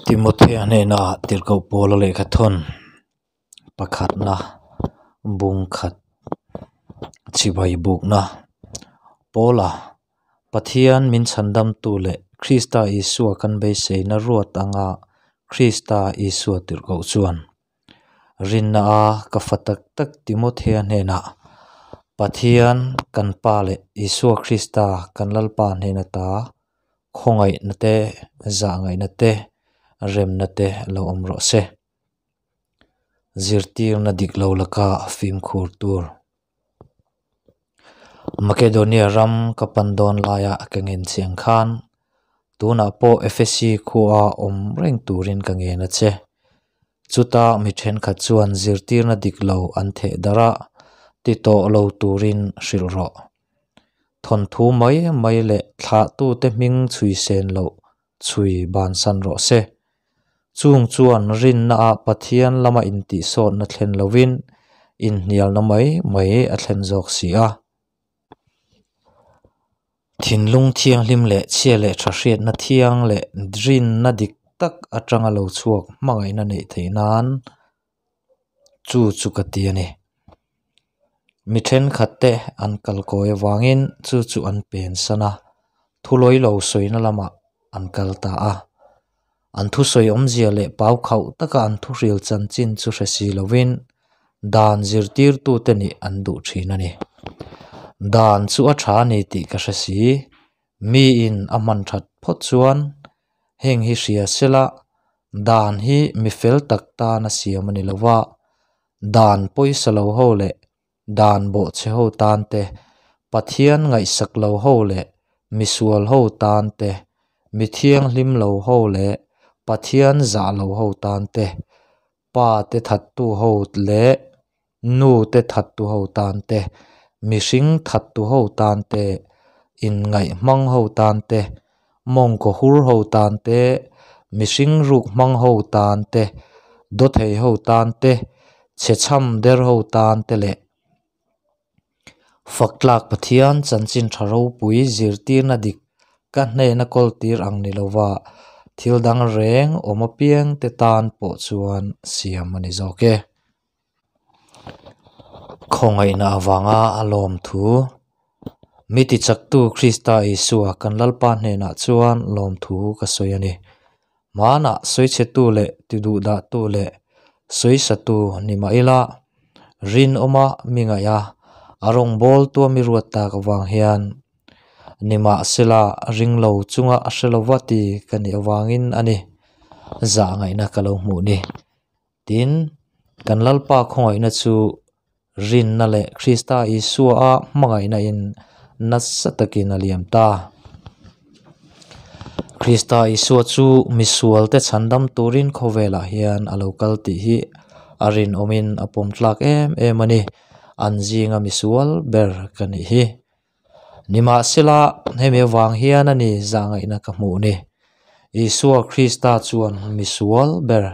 Timothea hnena tirhkoh Paula lehkha thawn pakhatna bung khat chibai bukna Paula Pathian min chhandamtu leh Krista Isua kan beiseina ruat anga Krista Isua tirhkoh chuan rinna a ka fa tak tak Timothea hnenah Pathian kan Pa leh Isua Krista kan Lalpa hnena ta khawngaihna te, zahngaihna te, remna te lo awm rawh se. Zirtirna dik lo laka fimkhur tur. Makedonia ram ka pan dawn laia ka ngen chiang khan tunah pawh Efesi khua awm reng turin ka ngen a che. Chuta mi thenkhat chuan zirtirna dik lo an theh darh a, ti tawh lo turin hrilh rawh. Thawnthu mai mai leh thlahtute hming chhui sen loh chhui bansan rawh se. Chung chuan rinna ah Pathian lama intihsawtna thlen lovin inhnialna mai mai a thlen zawk si a. Thinlung thianghlim leh chhia leh tha hriatna thiang leh rinna dik tak atanga lo chhuak hmangaihna neih theih nan chu chu ka ti a ni. Mi thenkhat te an kal kawi avangin chu chu an pensan a, thulawi lo sawina lamah an kal ta a. An thusawi awmzia leh pau khauh taka an thuhril chanchin chu hre si lovin dan zirtirtute nih an duh thin a ni. Dan chu a tha a ni tih ka hre si, miin a hman that phawt chuan heng hi hria sela dan hi mi fel tak tan a siam a ni lova, dan pawisa lo ho leh dan bawhchhe ho tan te, Pathian ngaihsak lo ho leh misual ho tan te, mi thianghlim lo ho leh Pathian zah lo ho tan te, pa te thattu ho leh nu te thattu ho tan te, mihring thattu ho tan te, inngaih hmang ho tan te, mawngkaw hur ho tan te, mihring ruk hmang ho tan te, dawthei ho tan te, chhechham der ho tan te leh Faktlak Pathian chanchin tha ropui zirtirna dik ka hnena kawltir ang ni lova thil dang reng awm apiang te tan pawh chuan siam a ni zawk e. Khawngaihna avanga a lawmthu Mi tichaktu Krista Isua kan Lalpa hnenah chuan lawmthu ka sawi a ni. Hmanah sawichhetu leh tiduhdahtu leh sawisatu ni mah ila, rinawma mi ngaih a, a rawngbawltua mi ruat tak avang hian nimahsela ringlo chunga a hre lova ti ka nih avangin a ni zahngaihna ka lo hmuh ni. Tin, kan Lalpa khawngaihna chu rinna leh Krista Isua a hmangaihna in nasa takin a liam ta. Krista Isua chu misual te chhandam turin khawvelah hian a lo kal tih hi a rinawmin a pawm tlak em em a ni. An zinga misual ber ka nih hi. Nimahsela, hemi avang hian a ni zahngaihna ka hmuh ni. Isua Krista chuan misual ber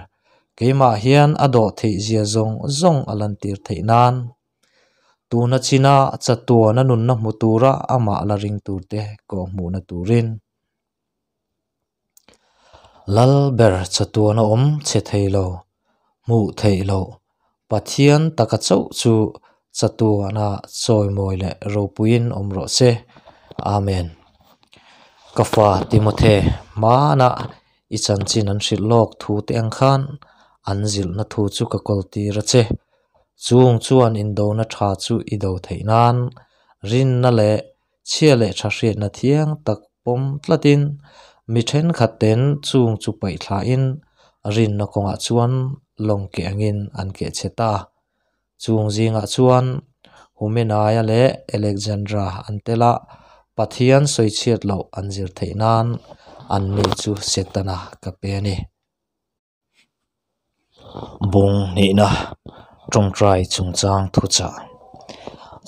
keimah hian a dawh theih zia zawng zawng a lantir theih nan, tuna china chatuana nunna hmu tura amah la ring turte kawhhmuhna turin. Lal ber chatuana awm chhe thei lo, hmuh theih loh, Pathian taka chauh chu chatuana chawimawi leh ropuiin awm rawh se. Amen. Ka fa Timothe, hmana i chanchin an hrilh lawk thu te ang khan an zilhna thu chu ka kawl tir a che. Chung chuan indona tha chu i do theih nan rinna leh Chhia leh tha hriatna thiang tak pawm tlatin mi thenkhat ten chung chu paih thlain rinna kawngah chuan lawng keh angin an keh chhe ta. Chung zingah chuan Humenaia leh Alexandra an tel a, Pathian sawichhiat loh an zir theih nan anni chu Setana ka pe a ni. Bung hnihna tawngtai chungchang thuchah.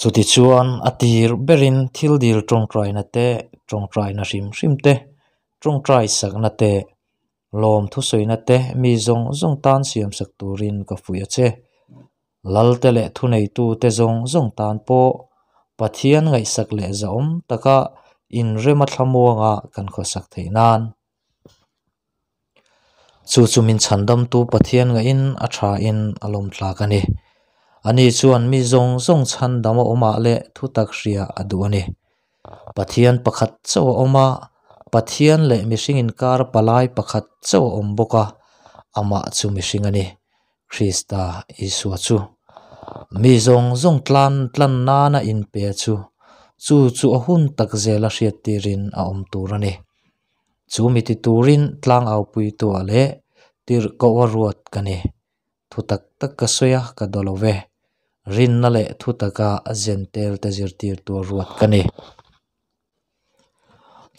Chutichuan a tir berin thil dil tawngtaina te, tawngtaina hrim hrim te, tawngtai sakna te, lawm thusawina te mi zawng zawng tan siamsak turin ka fuih a che. Lalte leh thuneitute zawng zawng tan pawh Pathian ngaihsak leh zahawm taka inrema thlamuanga kan khawsak theih nan. Chu chu min chhandamtu Pathian ngaihin a thain a lawmtlak a ni. Ani chuan mi zawng zawng chhandam a awmah leh thutak hria a duh a ni. Pathian pakhat chauh a awm a, Pathian leh mihring inkar palai pakhat chauh a awm bawk a, amah chu mihring a ni, Krista Isua chu. Mi zawng zawng tlan tlan nana inpe chu, chu chu a hun tak zela hriattirin a awm tur a ni. Chu mi ti turin tlangaupuituah leh tirhkoh a ruat ka ni. Thu tak tak ka sawi a, ka daw lo ve. Rinna leh thu taka zentel te zirtirtu a ruat ka ni.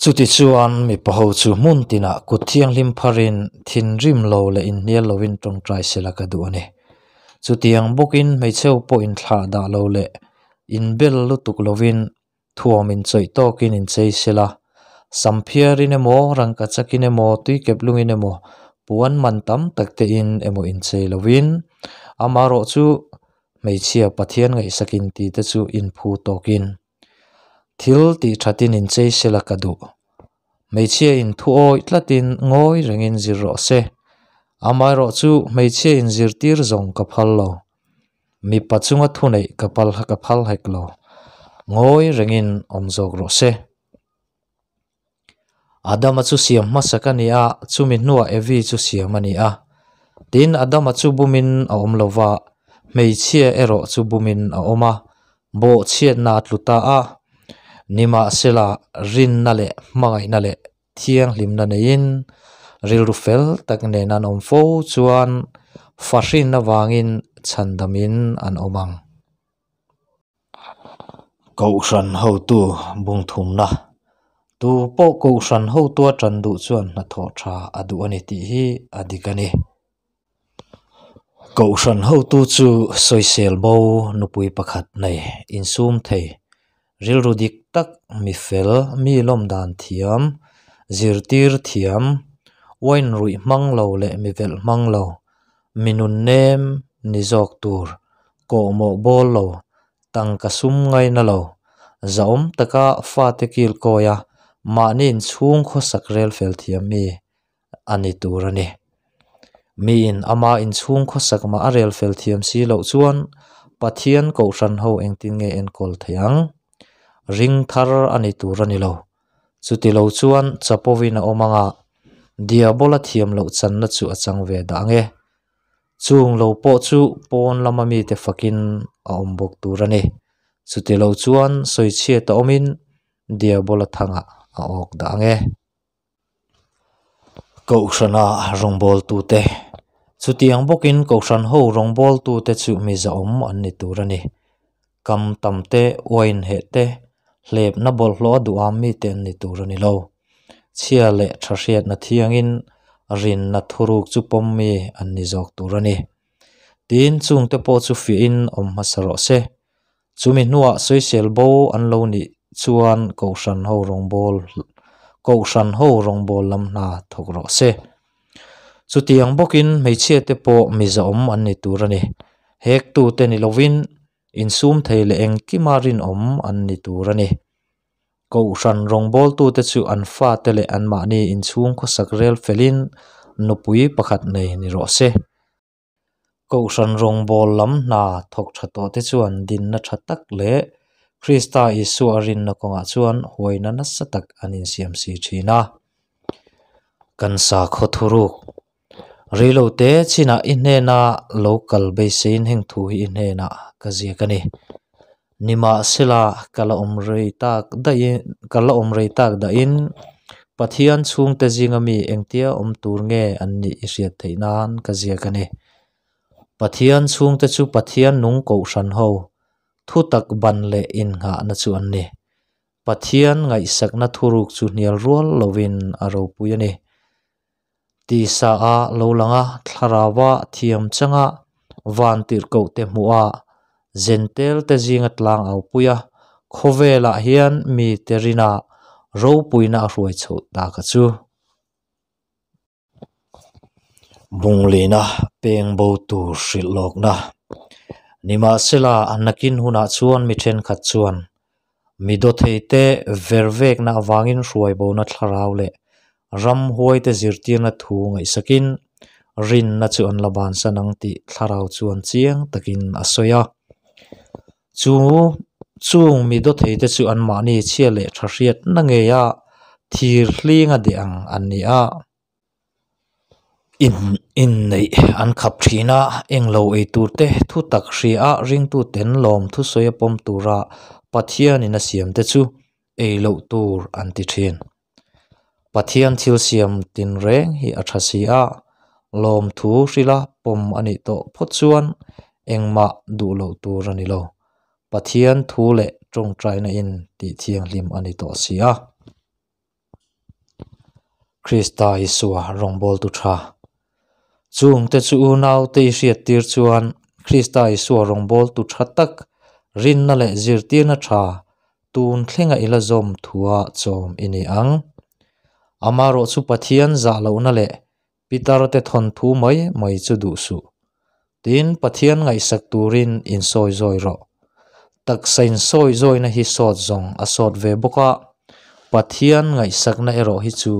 Chutichuan mipa ho chu hmun tinah kut thianghlim pharin thinrim lo leh inhnial lovin tawngtai sela ka duh a ni. Chutiang bawkin hmeichheu pawh inthlah dah lo leh inbel lutuk lovin Thuam inchawih tawkin inchei sela, samphiarin emaw, rangkachakin emaw, tuikeplungin emaw, puan man tam tak tein emaw inchei lovin, amaherawhchu hmeichhia Pathian ngaihsakin tih te chu inphu tawkin thil tih thatin inchei sela ka duh. Hmeichhia in thu awih tlatin ngawi rengin zir rawh se, amaherawhchu hmeichhia in zirtir zawng ka phal lo. Mipa chunga thuneih ka pal ka phal hek lo. Ngawi rengin awm zawk rawh se. Adama chu siam hmasak a ni a, chumi hnuah Evi chu siam a ni a. Tin, Adama chu bumin a awm lo va, hmeichhia erawh chu bumin a awm a, bawhchhiatna a tlu ta a. Nimahsela, rinna leh hmangaihna leh Thianghlimna neiin rilru fel tak nen an awm fo chuan fahrin avangin chhandamin an awm ang. Kohhran hotu bungthumna, Tu pawh kohhran hotua tan duh chuan hnathawh tha a duh a ni tih hi a dik a ni. Kohhran hotu chu sawisel bo nupui pakhat nei insum thei, rilru dik tak, mi fel, mi lawm dan thiam, zirtir thiam, wine ruih hmang lo leh mi velh hmang lo, mi nun nem ni zawk tur, kawhmawh bawl lo, tangka sum ngaina lo, zahawm taka fate kil kawia mahni inchhung khawsak rel fel thiam mi a ni tur a ni. Miin ama inchhung khawsak mah a rel fel thiam si loh chuan Pathian Kohhran ho engtin nge enkawl thei ang? Ring thar a ni tur a ni lo. Chuti lo chuan chapovin a awm anga Diabola thiam loh channa chu a chang ve dah ang e. Chung lo pawh chu pawn lama mite fakin a awm bawk tur a ni. Chuti lo chuan sawichhiat a awmin Diabola thangah a awk dah ang e. Kohhrana rawngbawltute Chutiang bawkin Kohhran ho rawngbawltute chu mi zahawm an ni tur a ni. Kam tam te, uain heh te, hlepna bawlhhlawh a duham mite an ni tur a ni lo. Chhia leh tha hriatna thiangin rinna thuruk chu pawm mi an ni zawk tur a ni. Tin, chungte pawh chu fiahin awm hmasa rawh se. Chumi hnuah sawisel bo an lo nih chuan Kohhran ho rawngbâwl Kohhran ho rawngbâwl lam hna thawk rawh se. Chutiang bawkin hmeichhiate pawh mizawm an ni tur a ni. Hektute ni lovin insum thei leh engkima rinawm an ni tur a ni. Kohhran rawngbâwltute chu an fate leh anmahni inchhung khawsak rel felin nupui pakhat nei ni rawh se. Kohhran rawngbâwl lam hna thawk ṭha tawhte chuan dinna ṭha tak leh Krista Isua rinna kawngah chuan huaina nasa tak an insiam si ṭhîn a. Kan sakhaw thurûk reilote chinah i hnêna lo kal beiseiin heng thu hi i hnênah ka ziak a ni. Nimahsela, ka la awm rei tak daihin, ka la awm rei tak dahin Pathian chhungte zinga mi engtia awm tur nge an nih i hriat theih nan ka ziak a ni. Pathian chhungte chu Pathian nung kohhran ho, thutak ban leh innghahna chu an ni. Pathian ngaihsakna thuruk chu hnial rual lovin a ropui a ni. Tisa a lo lang a, thlarau a thiam chang a, van tirhkoh te hmuh a, zentel te zinga tlang au pui a, khawvelah hian mi te rina ropuina a hruai chhoh ta kha chu. Bunglina peng bo tur hrilh lawkna. Nimahsela, nakin hunah chuan mi thenkhat chuan Mi dawthei te vervekna avangin hruai bona thlarau leh ramhuaite zirtirna thu ngaihsakin rinna chu an la bansan ang tih thlarau chuan chiang takin a sawi a. Chu chung mi dawtheite chu anmahni chhia leh tha hriatna ngeia thir hlinga deh ang an ni a. In inneih an khap thin a, englo ei tur te thu tak hria a ringtuten lawm thusawi a pawm tura Pathianin a siam te chu ei loh tur an ti thin. Pathian thil siam tinreng hi a tha si a, lawmthu hrila pawm a nih tawh phawt chuan engmah duh loh tur a ni lo. Pathian thu leh tawngtaina in tih thianghlim a ni tawh si a. Krista Isua rawngbawltu tha. Chungte chu unaute i hriattir chuan Krista Isua rawngbawltu tha tak, rinna leh zirtirna tha tun thlenga i la zawm thua chawm i ni ang. Amaherawh chu Pathian zah lohna leh Pitarte thawnthu mai mai chu duh suh. Tin, Pathian ngaihsak turin insawi zawi rawh. Taksa insawi zawina hi sawt zawng a sawt ve bawk a, Pathian ngaihsakna erawh hi chu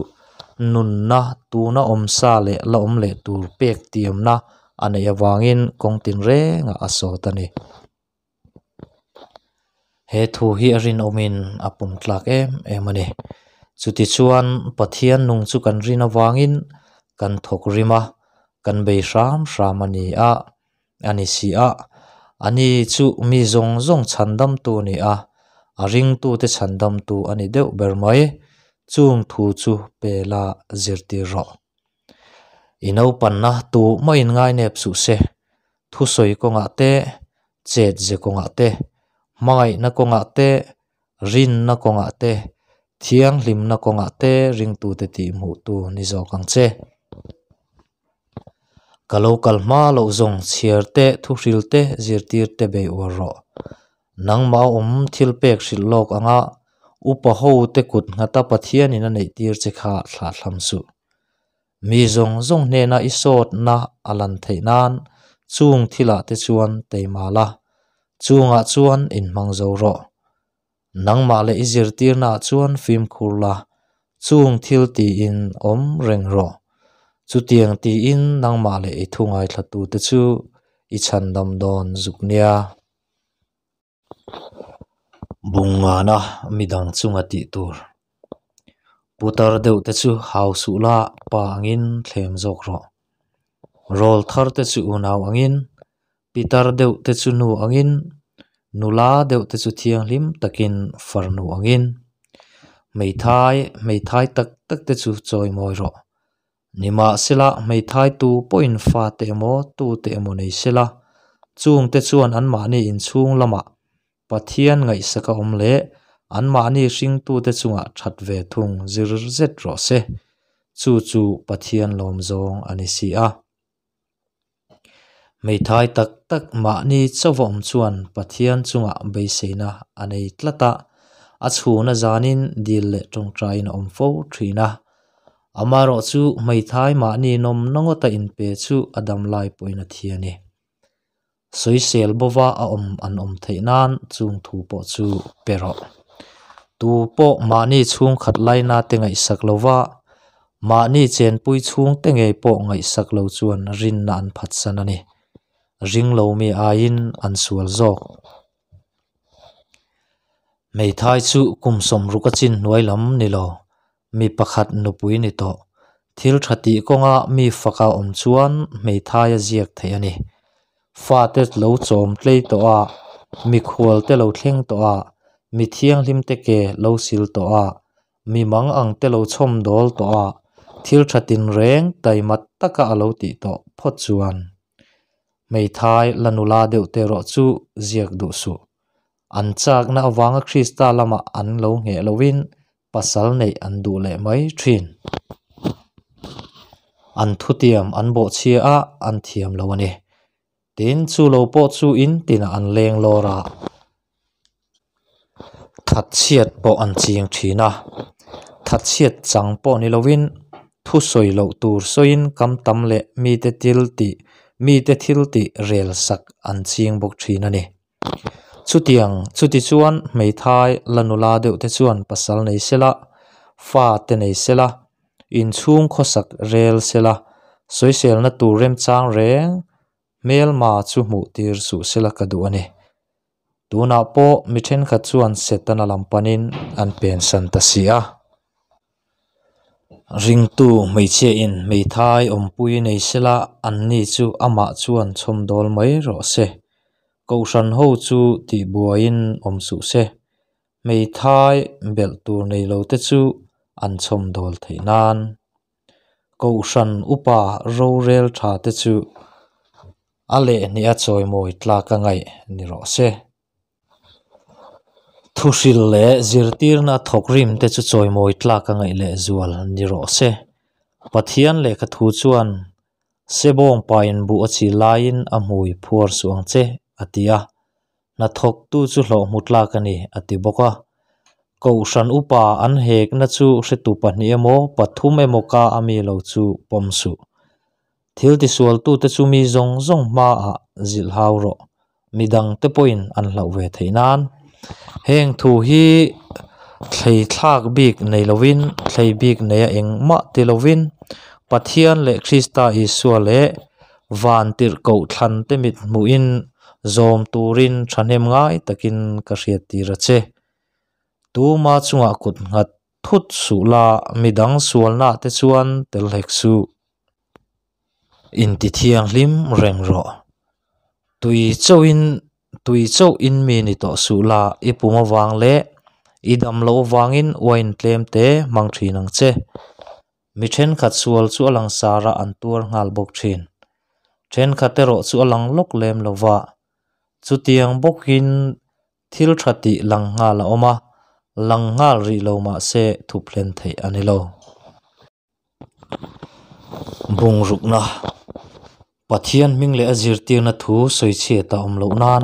nunna tuna awm sa leh la awm leh tur pek tiamna a neih avangin kawng tinrengah a sawt a ni. He thu hi a rinawmin a pawm tlak em em a ni. Chutichuan Pathian nung chu kan rin avangin kan thawk rim a, kan bei hram hram a ni a, a ni si a. Ani chu mi zawng zawng chhandamtu a ni a, a ringtute chhandamtu a ni deuh ber mai. Chung thu chu pe la zirtir rawh. I naupanna tu mah inngainep suh se, thusawi kawngah te, chet ze kawngah te, hmangaihna kawngah te, rinna kawngah te, thianghlimna kawngah te ringtute tih hmuhtu ni zawk ang che. Ka lo kal hma loh zawng chhiar te, thuhril te, zirtir te bei uar rawh. Nangmah awm thil pek hrilh lawk anga upa ho te kut nghata Pathianin a neih tir che kha thlahthlam suh. Mi zawng zawng hnena i sawtna a lan theih nan chung thilah te chuan teima la, chungah chuan inhmang zo rawh. Nangmah leh i zirtirnaah chuan fimkhur la, chung thil tiin awm reng rawh. Chutiang tiin nangmah leh i thu ngaithlatute chu i chhandam dawn zuk nia. Bungngana midang chunga tih tur. Putar deuh te chu hau suh la pa angin thlem zawk rawh. Rawl thar te chu unau angin, pitar deuh te chu nu angin, nula deuh te chu thianghlim takin farnu angin. Hmeithai, hmeithai tak tak te chu chawimawi rawh. Nimahsela, hmeithai tu pawhin fate emaw tute emaw nei sela, chungte chuan anmahni inchhung lamah Pathian ngaihsak a awm leh anmahni hringtute chungah that ve thung zir zet rawh se. Chu chu Pathian lawm zawng a ni si a. Hmeithai tak tak mahni chauva awm chuan Pathian chungah beiseina a nei tlat a, a chhuna zanin dil leh tawngtaiin a awm fo thin a. Amaherawh chu hmeithai mahni nawmna ngawta inpe chu a dam lai pawhin a thi a ni. Sawisel bova a awm an awm theih nan chung thu pawh chu pe rawh. Tu pawh mahni chhungkhat laina te ngaihsak lova, mahni chenpui chhungte ngei pawh ngaihsak lo chuan rinna an phatsan a ni. Ring lo mi aiin an sual zawk. Hmeithai chu kum sawmruk a chin hnuai lam ni lo, mi pakhat nupui ni tawh. Thil tha tih kawnga mi faka awm chuan hmeithai a ziak theih a ni. Fate lo chawm tlei tawh a, mikhual te lo thleng tawh a, mi thianghlim te ke lo sil tawh a, mi mang ang te lo chhawm dawl tawh a, thil tha tinreng taima taka a lo tih tawh phawt chuan hmeithai la nula deuh te erawh chu ziak duh suh. An chakna avanga Krista lamah an lo ngheh lohin pasal neih an duh leh mai thin. An thutiam an bawhchhia a, an thiam lo a ni. Tin, chu lo pawh chu in tinah an leng lawr a, thatchhiat pawh an ching thin a. Thatchhiat chang pawh ni lovin thusawi loh tur sawiin kam tam leh mite thil tih mite thil tih rel sak an ching bawk thin a ni. Chutiang, chuti chuan hmeithai la nula deuh te chuan pasal nei sela, fa te nei sela, inchhung khawsak rel sela, Sawiselna tur remchang reng hmelma chu hmuh tir suh sela ka duh a ni. Tunah pawh mi thenkhat chuan Setana lam panin an pensan ta si a. Ringtu hmeichhia in hmeithai awmpui nei sela anni chu amah chuan chhawmdawl mai rawh se. Kohhran ho chu tihbuaiin awm suh se. Hmeithai belh tur nei lo te chu an chhawmdawl theih nan. Kohhran upa rorel tha te chu a lehhnih a chawimawi tlak a ngaih ni rawh se. Thuhril leh zirtirna thawk rim te chu chawimawi tlak a ngaih leh zual ni rawh se. Pathian lehkha thu chuan Sebawng pain buh a chi laiin a hmui phuar suh ang che, a ti a. Hnathawktu chu hlawh hmu tlak a ni, a ti bawk a. Kohhran upa an hekna chu hretu pahnih emaw, pathum emaw ka a mi lo chu pawm suh. Thil tisualtute chu mi zawng zawng hmaah zilh hau rawh, midangte pawhin an hlauh ve theih nan. Heng thu hi thlei thlak bik nei lovin, thlei bik neia engmah ti lovin, Pathian leh Krista Isua leh van tirhkoh thlante mit hmuhin zawm turin thahnem ngai takin ka hriattir a che. Tuma chungah kut nghat thut suh la, midang sualnaah te chuan tel hek suh. Intithianghlim reng rawh. Tui chauhin tui chauh in mi ni tawh suh la, i pum avang leh i dam loh avangin wine tlem te hmang thin ang che. Mi thenkhat sual chu a langsar a an tuar nghal bawk thin. Thenkhat erawh chu a lang lawk lem lo va. Chutiang bawkin thil tha tih lang nghal a awm a, lang nghal rih lo mah se thup hlen theih a ni lo. Bungrukna, Pathian hming leh a zirtirna thu sawichhiat a awm loh nan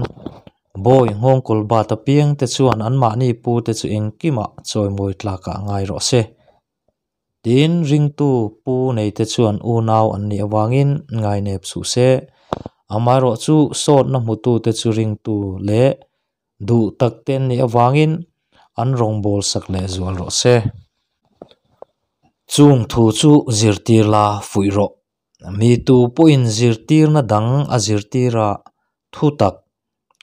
Bawi nghawngkawl bat apiang te chuan anmahni pute chu engkimah chawimawi tlakah ngai rawh se. Tin, ringtu pu neite chuan unau an nih avangin ngainep suh se. Amaherawhchu sawtna hmutute chu ringtu leh duh takte an nih avangin an rawngbâwl sak leh zual rawh se. Chung thu chu zirtir la fuih rawh. Mi tu pawhin zirtirna dang a zirtir a, thu tak,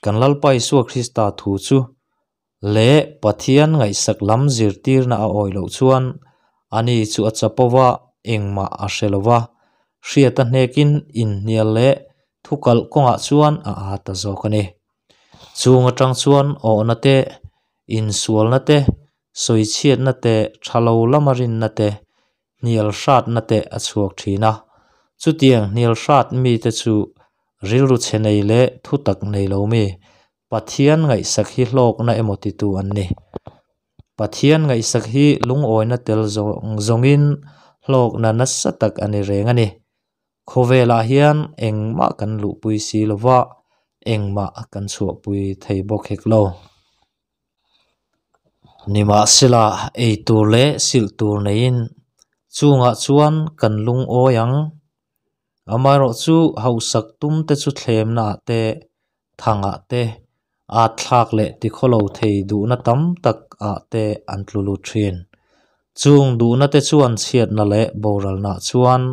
kan Lalpa Isua Krista thu chu leh Pathian ngaihsak lam zirtirna a awih loh chuan ani chu a chapo va, engmah a hre lo va, hriat a hnekin inhnial leh thukalh kawngah chuan a â ta zawk a ni. Chung atang chuan awhna te, insualna te, sawichhiatna te, tha lo lama rinna te, hnial hratna te a chhuak thin a. Chutiang hnial hrat mite chu rilru chhe nei leh thutak nei lo mi, Pathian ngaihsak hi hlawkna emaw titu an ni. Pathian ngaihsak hi lungawina tel zawng zawngin hlawkna nasa tak a ni reng a ni. Khawvelah hian engmah kan luhpui si lo va, engmah kan chhuahpui thei bawk hek lo. Nimahsela, ei tur leh silh tur neiin chungah chuan kan lungawi ang. Amaherawhchu hausak tumte chu thlemnaah te, thangah te, at thlak leh tikhawlo thei duhna tam tak ah te an tlu lut thin. Chung duhna te chuan chhiatna leh boralna chuan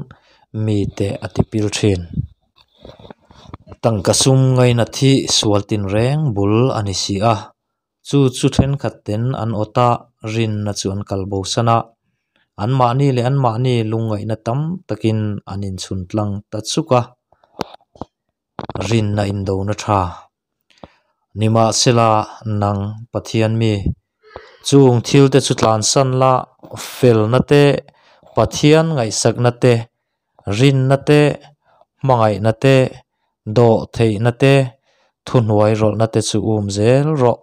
mite a tipil thin. Tangka sum ngaina thi sual tinreng bul a ni si a, Chu chu thenkhat ten an awt a, rinna chu an kal bosan a. Anmahni leh anmahni lungngaihna tam takin an inchhun tlang ta chuk a. Rinna indona tha. Nimahsela, nang Pathian mi, chung thil te chu tlansan la, felna te, Pathian ngaihsakna te, rinna te, hmangaihna te, dawhtheihna te, thuhnuai rawlhna te chu um zel rawh.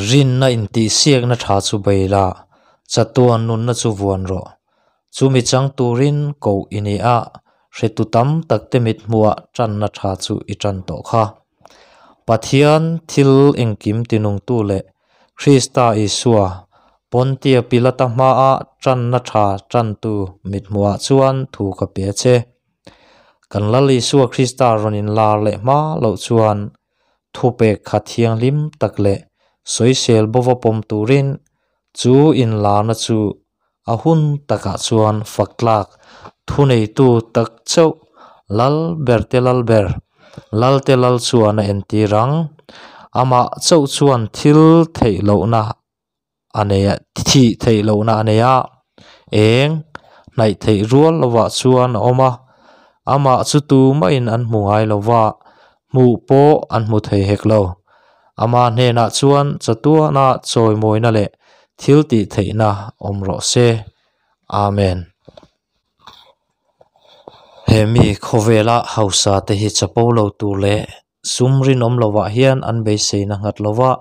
Rinna intihsiakna tha chu bei la, chatuan nunna chu vuan rawh. Chumi chang turin koh i ni a, hretu tam takte mithmuhah tanna tha chu i tan tawh kha. Pathian thil engkim tinungtu leh Krista Isua, Pontia Pilata hmaa tanna tha tantu mithmuhah chuan thu ka pe che. Kan Lal Isua Krista rawn inlar leh hma loh chuan thupek kha thianghlim tak leh sawisel bova pawm turin chu inlarna chu A hun takah chuan fak tlak thuneitu tak chauh Lal berte Lal ber, Lalte Lal chuan a entir ang. Amah chauh chuan thil theih lohna a nei a, thih theih lohna a nei a, eng hnaih theih rual lovah chuan a awm a, amah chu tumahin an hmu ngai lo va, hmuh pawh an hmu thei hek lo. Ama hnenah chuan chatuana chawimawina leh thil tih theihna awm rawh se. Amen. He mi khawvela hausa te hi chapo lo tur leh sum rinawm lovah hian an beiseina nghat lova,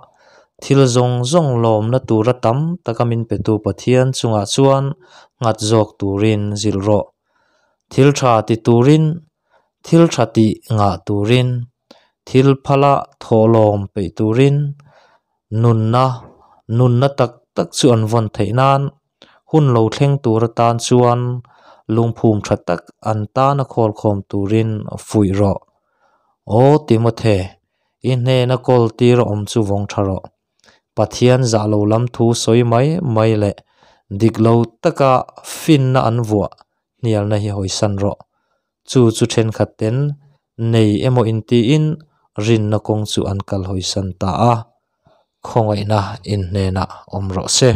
thil zawng zawng lawmna tura tam taka min petu Pathian chungah chuan nghat zawk turin zilh rawh. Thil tha ti turin, thil tha tih ngah turin, thil phala thawhlawm peih turin, nunna, nunna tak tak chu an vawn theih nan hun lo thleng tur atan chuan lungphum tha tak an tana khawlkhawm turin fuih rawh. Aw Timothe, i hnena kawl tir awm chu vawng tha rawh. Pathian zah lo lam thu sawi mai mai leh dik lo taka finna an vuah hnialna hi hawisan rawh. Chu chu thenkhat ten nei emaw intiin rinna kawng chu an kal hawisan ta a, khawngaihna in hnenah awm rawh se.